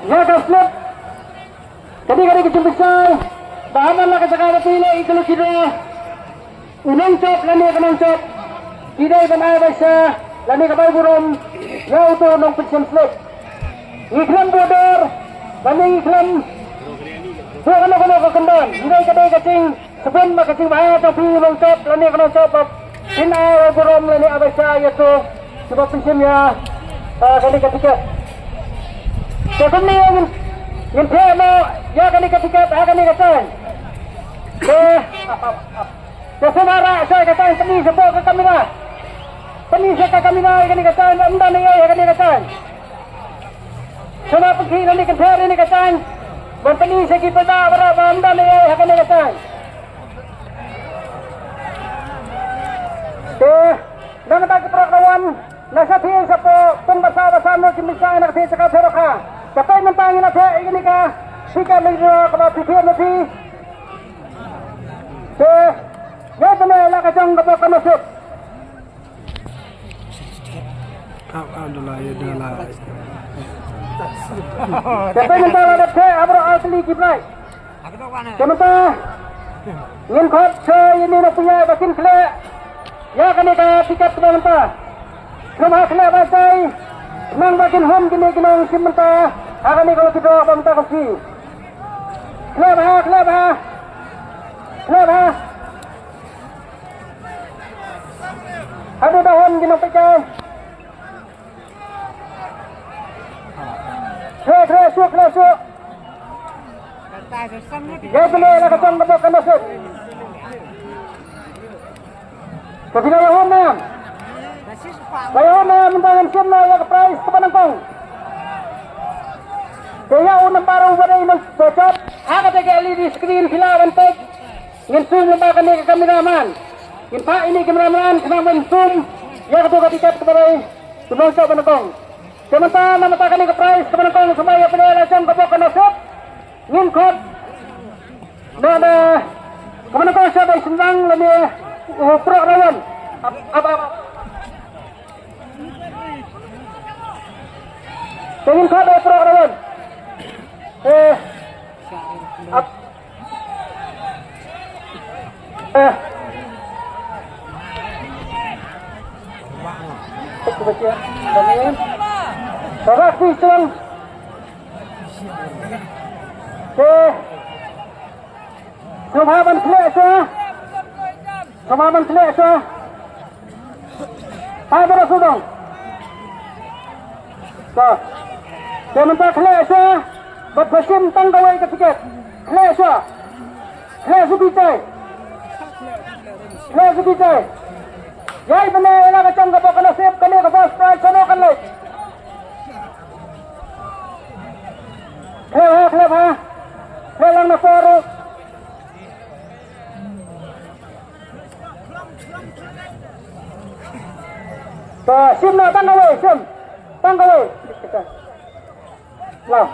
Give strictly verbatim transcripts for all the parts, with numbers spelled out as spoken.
Ïa ka slip. Kane ka dei ka jingpynshlur ba ha man la ka jaka ba phi leh ïa ka lucky draw, u nongshop lane ka nongshop ki dei ban ai baisaw lane ka bai burom ïa uto u nongpynshem slip. Ngi khlem buh dor lane ngi khlem buh kano kano ka kyndon. Hynrei ka dei ka jing Sbun ba ka jingbha jong phi u nongshop lane ka nongshop ba phin ai burom lane ai baisaw ïa uto kiba pynshim ïa, ah, kane ka tiket. Te kumne ngin, ngin theh noh ïa kane ka tiket ha kane ka sien. Te, te sngewbha rah sha ka sien, pyni shapoh ka kamera. Pyni sha ka kamera ïa kane ka sien, ym don ei ei ha kane ka sien. Sngewbha pynkhih na kane ka sien, kane ka sien. Ban pyni sha ki paidbah baroh ba ym don ei ei ha kane ka sien. Te, na ka bynta ki paralok na wan, na shatei shapoh, pung ba saw ba saw noh ki misa na ka shatei jaka pyrkhat. Te peit mynta ngin ïa theh ïa kane ka tiket lei ruh kaba phi theh na phi. Te, ïa kane la ka jong ka bok ka nasib. Ab-, Abdullah, ya Abdullah. Te peit mynta la dep theh ha baroh ar tylli ki prize. Te mynta ngin khot sha ïa ine i nongpynïaid ba kin khleh ïa kane ka tiket kaba mynta. Khlem ha khleh ba sai, nang ba kin hum kine ki nongshim mynta ha kane ka lucky draw ba mynta ka sngi. Khleh bha, khleh bha. Khleh bha. Haduh ba hum ki nongpynïaid. Khleh, khleh shuh, khleh shuh. Ïa kane la ka jong ka bok ka nasib. Ka phi la ïa hum ne em? La ïa hum ne em, mynta ngin shim noh ïa ka prize kaba nyngkong. Te ïa u nambar uba dei nongshop ha kata ka L E D screen phi lah ban peit. Ngin zoom lyngba kane ka cameraman. Ngin phah ine i cameraman khnang ban zoom ïa kato ka tiket kaba dei u nongshop ba nyngkong. Te mynta na bynta kane ka prize kaba nyngkong, sngewbha ïa phi la jong ka bok ka nasib. Ngin khot na, na kaba nyngkong sha dei Shnong lane u Prok Rawan. Ap, ap, ap. Te ngin khot u Prok Rawan. Eh. Ap. Eh. Tek tu baca. Kami. Sarak pi Shnong. Te sngewbha ban khleh shuwa. Sngewbha ban khleh shuwa. Hai, para sodong. To. Te mynta khleh shuwa. Bad phin shim tang kawei ka tiket. Khleh shuwa. Khleh shuwa bitai. Khleh shuwa bitai. Ïai bynta ïa la ka jong ka bok ka nasib, kane ka first prize, shano kan leit. Khleh ha, khleh ha. Khleh lang na por. To, shim na tang kawei, shim. Tang kawei. Lang.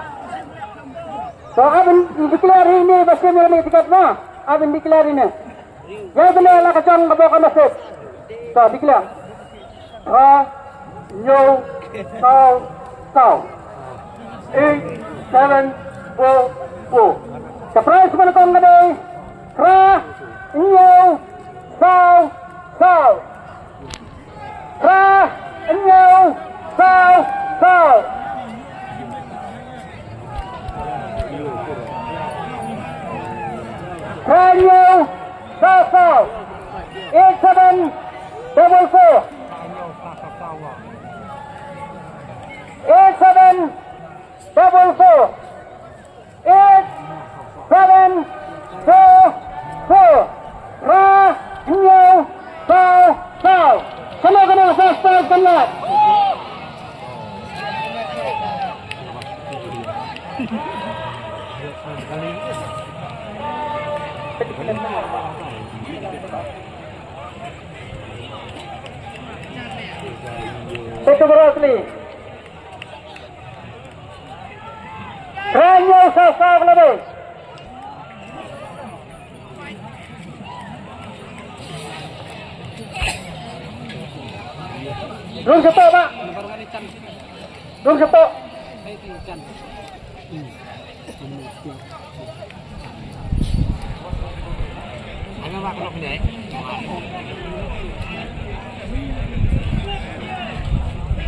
To, ap in declare ine ba shim ïa kane ka tiket na. Ap in declare ine. Ïai bynta ïa la ka jong ka bok ka nasib. To, declare. Phra, hynñiew, saw, saw. Eight, seven, four, four. Ka prize ba nyngkong ka dei phra, hynñiew, saw, saw. Phra, hynñiew, saw, saw. Phra, hynñiew, saw, saw. Eight seven double four. Eight seven double four. Eight seven four four. Phra, hynñiew, saw, saw. Kano kano ka first prize kan lait. Peit u Bro Asli. Phra, hynñiew, saw, saw ka la dei. Rung satoh, Bah. Rung satoh.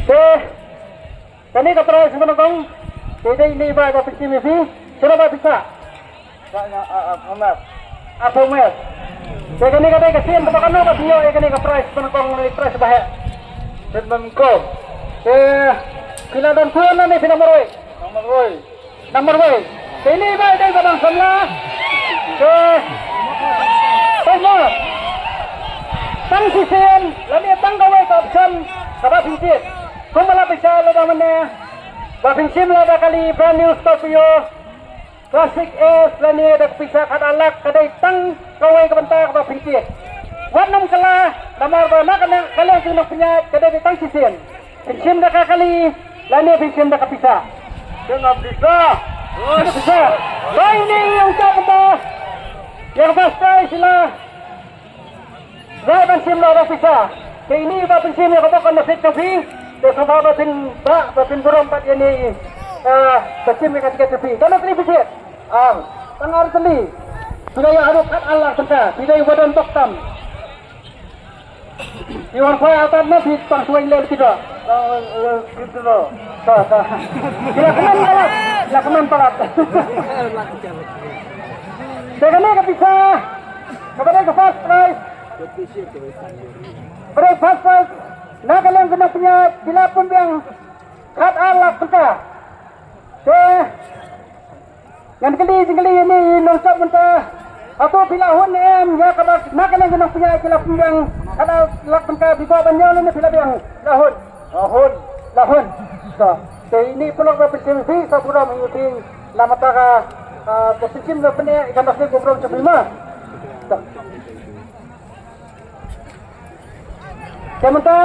Te kane ka prize ba nyngkong te dei ine i ba pynshim ïa phi. Shuh ba pisa. Sa nga a a Thomas. A Thomas. Te kane ka dei ka sien kaba kano ba phi ïoh ïa kane ka prize ba nyngkong, ne prize ba heh. Te ba nyngkong. Te phi la don khun ne phi la marwei? Nang marwei. Nang marwei. Te ine i ba dei ba dang samla. Te phi ïoh tang shisien lane tang kawei ka option kaba phin jied. Kumba la pynshai lada mynne ba phin shim la da kali brand new Scorpio Classic S lane da ka pisa khatar lak, ka dei tang kawei ka bynta kaba phin jied. Wat nym kylla namar ba na kane ka liang jong nongpynïaid ka dei tang shisien. Phin shim da ka kali lane phin shim da ka pisa. Shim da pisa. Shim da pisa. Ba ine i ong ka bynta ïa ka first prize i la rai ban shim noh da pisa. Te ine i ba pynshim ïa ka bok ka nusip jong phi. Te sngewbha ba phin, ba, ba phin burom bad ïa ine i, eh, ba shim ïa ka tiket jong phi. Katno tylli phi jied? Ar. Tang ar tylli. Phi la ïoh haduh khatar lak tyngka. Phi dei uba don bok tam. Phi wan khwai artat na phi pang suwai lel kito. Kito. Ka, ka. Phi la kmen palat. Phi la kmen palat. Te kane ka pisa kaba dei ka first prize. Kaba dei first prize na ka liang ka nongpynïaid, phi la pynbiang khatar lak tyngka. Te ngan kylli jingkylli ïa ine i nongshop mynta. Hato phi la hun em ïa kaba na ka liang ka nongpynïaid ki la pynbiang khatar lak tyngka, phi kwah ban ñiew lane phi la biang? La hun. La hun. La hun. To. Te ine i paralok ba pynshim ïa phi, sa burom ïa phi namar ka, ah, ka pynshim ka pyneh, ka nongshim ka burom jong phi ma. To. Te mynta